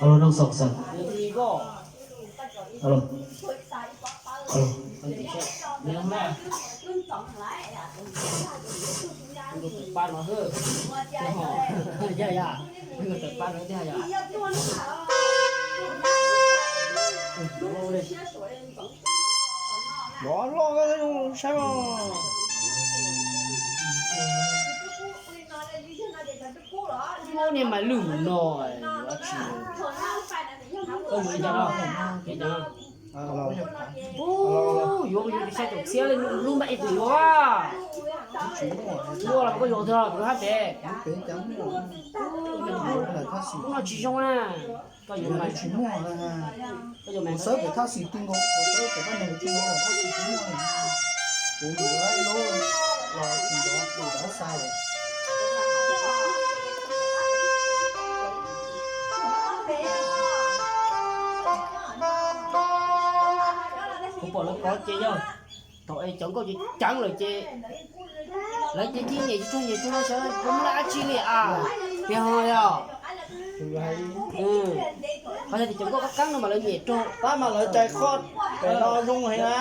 Alo, noj xaus xav. Alo. Alo. Yog, yog, tawm pab no thiab yog. Lov loj saib os. Niag Maiv Lwj mus no, yuav dab tsi? Koj yuav li cas no? Ua, yuav mus yuav saib txog txiab li lub npaj ib tug yuav. Tsis muaj los koj yuav tag kuv hab pem. Lub no tsis zoo na. Koj yuav mas, koj yuav mas. Kuv xawb pem thaj xis ti nkaus, kuv xawb pem thaj nees ti nkaus, thaj xis ti nkaus. Kuv mus yuav ib lub los tsis nrov, kuv rov xa lawm. Lawv kov ces yog thaum es cov nkauj ces ceev lawm ces lawv ces cia nyiam tsis tsuag nyiam tsuag no sawv puas muaj dab tsi li a? Tiag ho yog. Qhov tias cov nkauj qab qeeb no mas lawv nyiam rau tab mas lawv cais qhov pem no zoo heev na,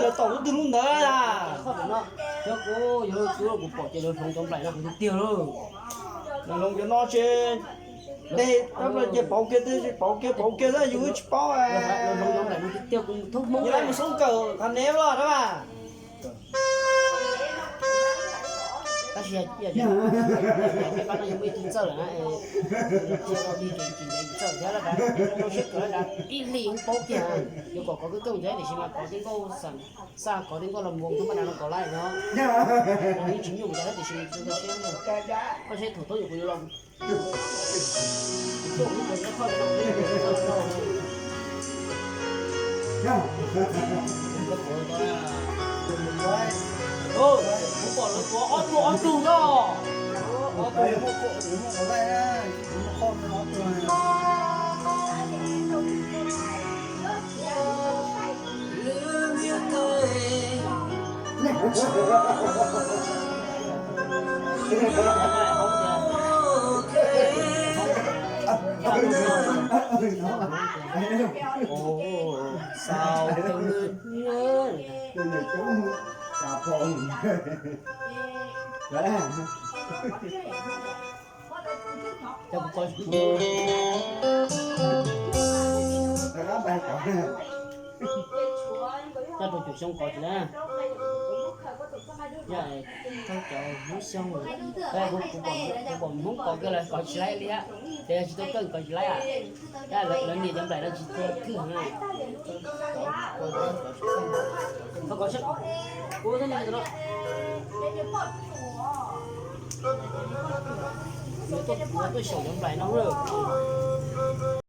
lawv tau lub twg lub ntawd a. Qhov pem no, cov kuv yog kuv kuv pom ces lawv hloov cov nplaim no heev tiag tiag lauj. Lawv hloov cov no ces dej tab cia pauv kiag, pauv kiag pauv kiag xwb yus tsis paub. Lawv hloov cov nplaim no tiag tiag kuv thoob Hmoob lawv mus xoob kawm qhov nev los na mas. Tab sis yog peb pab no yog muaj ib tug txawj lawm na, cia rau dig ces tsis ntev txawj thiab lawm, rau siab kawm lawm ib hlis paub kiag. Yuav kom kov kawg kawg thiab tiam sis mas kov tej nkauj xaj, kov tej nkauj los mus thoob pab no kov laij no, yeej tsis nyuaj mus cas thiab tiam sis koj saib thaum thaum yuav kuv yuav los Kuv pom lawv tuav ob tug ob tug no. Xaus. Cov kuv kov, nyob rau cuam xyoo kov tsis na. Yog thawj cov Hmoob Xyooj, kuv pom Hmoob kov kiag los kov tsis laib li, ces yog tsis tau kawg kov tsis laib. Lawv nias cov nplaim no tsis tau kawg. Kov, kov, kuv no, tuaj xyaum cov nplaim no lawm.